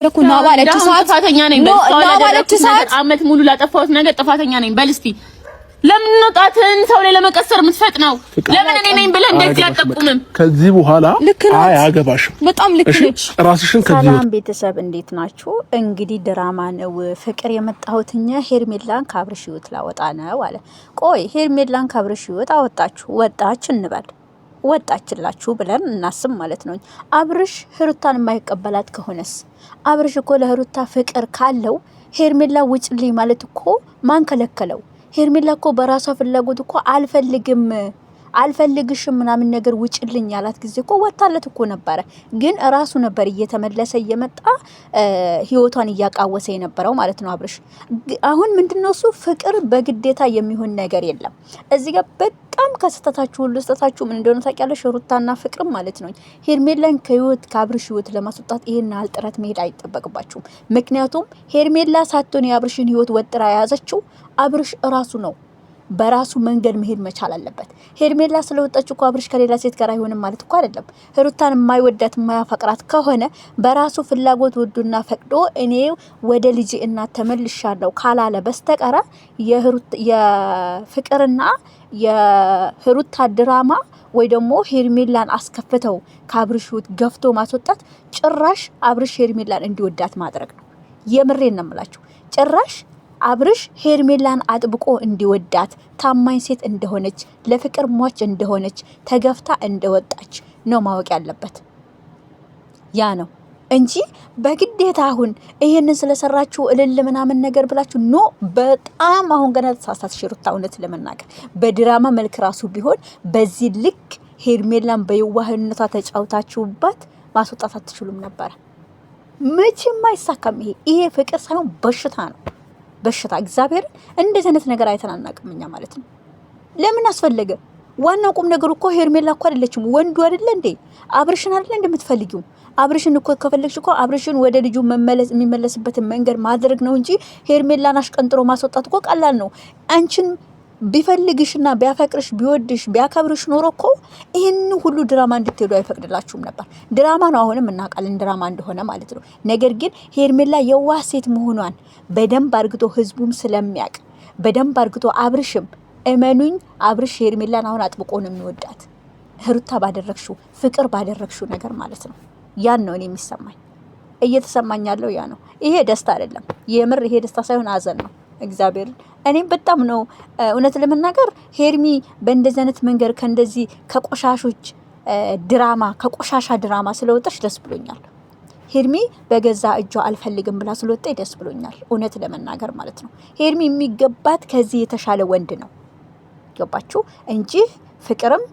እኮ ነው ባለች ሰዓት ጥፋተኛ ነኝ። በል አመት ሙሉ ላጠፋሁት ነገር ጥፋተኛ ነኝ በል እስቲ። ለምን ነው ጣትህን ሰው ላይ ለመቀሰር የምትፈጥነው? ለምን እኔ ነኝ ብለህ እንደዚህ አጠቁምም? ከዚህ በኋላ አያገባሽም። በጣም ልክ ነች። ራስሽን ከዚህ ሰላም ቤተሰብ እንዴት ናችሁ? እንግዲህ ድራማ ነው ፍቅር የመጣሁት እኛ ሄርሜላን ካብርሽ ህይወት ላወጣ ነው አለ። ቆይ ሄርሜላን ካብርሽ ህይወት አወጣችሁ ወጣች እንበል ወጣችላችሁ ብለን እናስብ ማለት ነው። አብርሽ ህሩታን የማይቀበላት ከሆነስ? አብርሽ እኮ ለህሩታ ፍቅር ካለው ሄርሜላ ውጭልኝ ማለት እኮ ማን ከለከለው? ሄርሜላ እኮ በራሷ ፍላጎት እኮ አልፈልግም አልፈልግሽም ምናምን ነገር ውጭልኝ ያላት ጊዜ እኮ ወታለት እኮ ነበረ። ግን ራሱ ነበር እየተመለሰ እየመጣ ህይወቷን እያቃወሰ የነበረው ማለት ነው አብርሽ። አሁን ምንድነው እሱ ፍቅር በግዴታ የሚሆን ነገር የለም። እዚህ ጋር በጣም ከስህተታችሁ ሁሉ ስህተታችሁ ምን እንደሆነ ታውቂያለሽ፣ ሩታና ፍቅርም ማለት ነው። ሄርሜላን ከህይወት ከአብርሽ ህይወት ለማስወጣት ይሄን ያህል ጥረት መሄድ አይጠበቅባችሁም። ምክንያቱም ሄርሜላ ሳትሆን የአብርሽን ህይወት ወጥራ የያዘችው አብርሽ እራሱ ነው። በራሱ መንገድ መሄድ መቻል አለበት። ሄርሜላ ስለወጣች እኮ አብርሽ ከሌላ ሴት ጋር አይሆንም ማለት እኮ አይደለም። ሩታን የማይወዳት የማያፈቅራት ከሆነ በራሱ ፍላጎት ወዶና ፈቅዶ እኔ ወደ ልጅ እናት ተመልሻለሁ ካላለ በስተቀረ የፍቅርና የሩታ ድራማ ወይ ደግሞ ሄርሜላን አስከፍተው ከአብርሽ ህይወት ገፍቶ ማስወጣት ጭራሽ አብርሽ ሄርሜላን እንዲወዳት ማድረግ ነው። የምሬን ነው የምላችሁ ጭራሽ አብርሽ ሄርሜላን አጥብቆ እንዲወዳት ታማኝ ሴት እንደሆነች ለፍቅር ሟች እንደሆነች ተገፍታ እንደወጣች ነው ማወቅ ያለበት። ያ ነው እንጂ በግዴታ አሁን ይሄንን ስለሰራችሁ እልል ምናምን ነገር ብላችሁ no። በጣም አሁን ገና ተሳሳትሽ ሩታ። እውነት ለመናገር በድራማ መልክ ራሱ ቢሆን በዚህ ልክ ሄርሜላን በየዋህነቷ ተጫውታችሁባት ማስወጣት አትችሉም ነበረ። መቼም አይሳካም። ይሄ ፍቅር ሳይሆን በሽታ ነው። በሽታ እግዚአብሔርን እንደዚህ አይነት ነገር አይተን አናውቅም እኛ ማለት ነው። ለምን አስፈለገ? ዋናው ቁም ነገሩ እኮ ሄርሜላ እኮ አይደለችም፣ ወንዱ አይደለ እንዴ? አብርሽን አይደለ እንደምትፈልጊው? አብርሽን እኮ ከፈለግሽ እኮ አብርሽን ወደ ልጁ መመለስ የሚመለስበትን መንገድ ማድረግ ነው እንጂ ሄርሜላን አሽቀንጥሮ ማስወጣት እኮ ቀላል ነው። አንቺን ቢፈልግሽና ቢያፈቅርሽ ቢወድሽ ቢያከብርሽ ኖሮ እኮ ይህን ሁሉ ድራማ እንድትሄዱ አይፈቅድላችሁም ነበር። ድራማ ነው፣ አሁንም እናውቃለን ድራማ እንደሆነ ማለት ነው። ነገር ግን ሄርሜላ የዋህ ሴት መሆኗን በደንብ አርግቶ ህዝቡም ስለሚያውቅ በደንብ አርግቶ አብርሽም እመኑኝ፣ አብርሽ ሄርሜላን አሁን አጥብቆ ነው የሚወዳት። ሩታ ባደረግሽው ፍቅር ባደረግሽው ነገር ማለት ነው። ያን ነው እኔ የሚሰማኝ እየተሰማኝ ያለው ያ ነው። ይሄ ደስታ አይደለም፣ የምር ይሄ ደስታ ሳይሆን አዘን ነው። እግዚአብሔር እኔም በጣም ነው እውነት ለመናገር ሄርሚ በእንደዚህ አይነት መንገድ ከእንደዚህ ከቆሻሾች ድራማ ከቆሻሻ ድራማ ስለወጣች ደስ ብሎኛል። ሄርሚ በገዛ እጇ አልፈልግም ብላ ስለወጣች ደስ ብሎኛል፣ እውነት ለመናገር ማለት ነው። ሄርሚ የሚገባት ከዚህ የተሻለ ወንድ ነው ገባችሁ እንጂ ፍቅርም